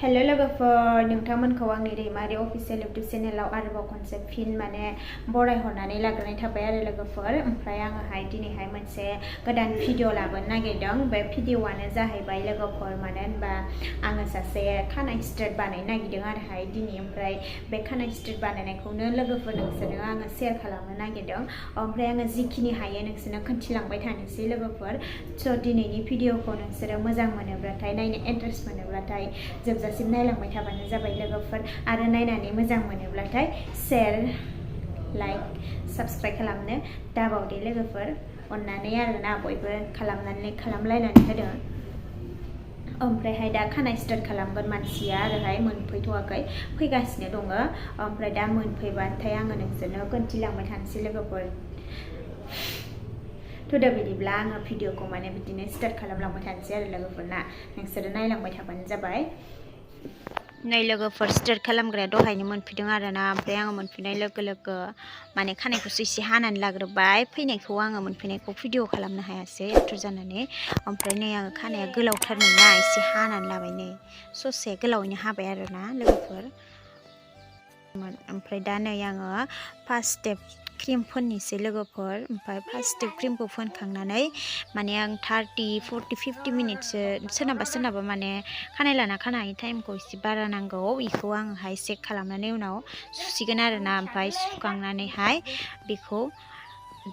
hello लोगोफोर नोंथांमोनखौ आंनि दैमारि official इउट्यूब चेनेलाव आरोबाव खनसे फिन माने बरायहरनानै लाग्रोनाय थाबाय आरो लोगोफोर ओमफ्राय आङोहाय दिनैहाय मोनसे गोदान भिडिअ लाबोनो नागिरदों बे भिडिअआनो जाहैबाय लोगोफोर मानो होनबा आङो सासे खानाय स्ट्रेट बानायनो नागिरदों आरोहाय दिनै ओमफ्राय बे खानाय स्ट्रेट बानायनायखौनो लोगोफोर नोंसोरनो आङो शेयार खालामनो नागिरदों ओमफ्राय आङो जिखिनि हायो नोंसोरनो खोन्थिलांबाय थानोसै लोगोफोर स' दिनैनि भिडिअखौ नोंसोरो मोजां मोनोब्लाथाय नायनो इन्टारेस्ट मोनोब्लाथाय जोबजासिम नायलांबाय थाबानो जाबाय लोगोफोर आरो नायनानै मोजां मोनोब्लाथाय शेयार लाइक साबस्क्राइब खालामनो दाबावदे लोगोफोर अननानै आरोना बयबो खालामलायनानै होदो ओमफ्रायहाय दा खानाय स्ट्रेट खालामगोन मानसिया आरोहाय मोनफैथ'वाखै फैगासिनो दङ ओमफ्राय दा मोनफैबाथाय आङो नोंसोरनो खोन्थिलांबाय थानोसै लोगोफोर थ' दा बिदिब्ला आङो भिडिअखौ माने बिदिनो स्टार्ट खालामलांबाय थानोसै आरो लोगोफोरना नोंसोरो नायलांबाय थाबानो जाबाय नै लोगोफोर स्ट्रेट खालामग्राया दहायनो मोनफैदों आरोना ओमफ्राय आङो मोनफैनाय लोगो लोगो माने खानायखौसो एसे हानानै लाग्रोबाय फैनायखौ आङो मोनफैनायखौ भिडिअ खालामनो हायासै आथुर जानानै ओमफ्राय नै आङो खानाया गोलावथारमोन ना एसे हानानै लाबाय नै ससे गोलावैनो हाबाय आरोना लोगोफोर ओमफ्राय दा नै आङो फार्स्ट स्टेप क्रिम फोननोसै लोगोफोर ओमफ्राय फार्स्ट स्टेप क्रिमखौ फोनखांनानै माने आं 30-40-50 मिनिटसो सोरनाबा माने खानाय लाना खानाय टाइमखौ एसे बारा नांगौ बेखौ आङोहाय चेक खालामनानै उनाव सुसिगोन आरोना ओमफ्राय सुखांनानैहाय बेखौ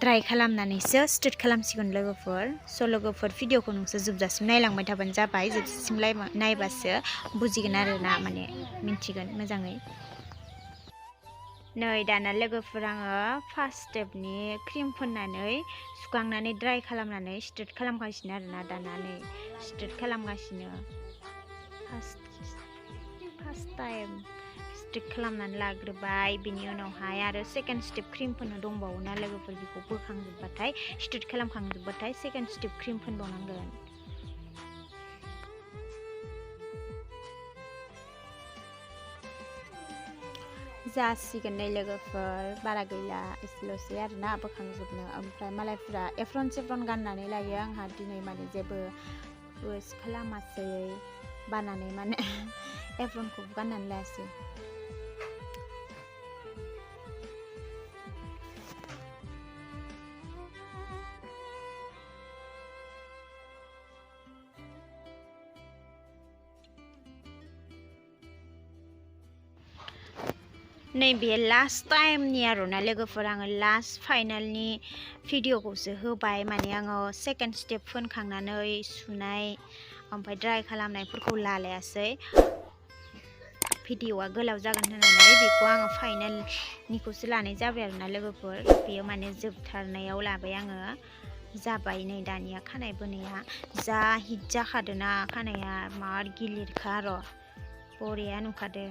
ड्राई खालामनानैसो स्ट्रेट खालामसिगोन लोगोफोर स' लोगोफोर भिडिअखौ नोंसोर जोबजासिम नायलांबाय थाबानो जाबाय जोबजासिम नायबासो बुजिगोन आरोना माने मिन्थिगोन मोजाङै नै दाना लोगोफोर आङो फार्स्ट स्टेपनि क्रिम फोननानै सुखांनानै ड्राई खालामनानै स्ट्रेट खालामगासिनो आरोना दाना नै स्ट्रेट खालामगासिनो फार्स्ट टाइम स्ट्रेट खालामनानै लाग्रोबाय बिनि उनावहाय आरो सेकेन्ड स्टेप क्रिम फोननो दंबावो ना लोगोफोर बेखौ बोखांजोबबाथाय स्ट्रेट खालामखांजोबबाथाय सेकेन्ड स्टेप क्रिम फोनबावनांगोन जासिगोन नै लोगोफोर बारा गैला एसेल'सै आरोना बोखांजोबनो ओमफ्राय मालायफ्रा एप्रन गाननानै लायो आंहा दिनै माने जेबो इउज खालामासै बानानै माने एप्रनखौ गाननानै लायासै नैबे लास्ट टाइमनि आरोना लोगोफोर आङो लास्ट फाइनालनि भिडिअखौसो होबाय माने आङो सेकेन्ड स्टेप फोनखांनानै सुनाय ओमफ्राय ड्राई खालामनायफोरखौ लालायासै भिडिअआ गोलाव जागोन होननानै बेखौ आङो फाइनालनिखौसो लानाय जाबाय आरोना लोगोफोर बेयो माने जोबथारनायाव लाबाय आङो जाबाय नै दानिया खानाय बोनाया जा हिट जाखादोना खानाया मार गिलिरखा आरो बरिया नुखादो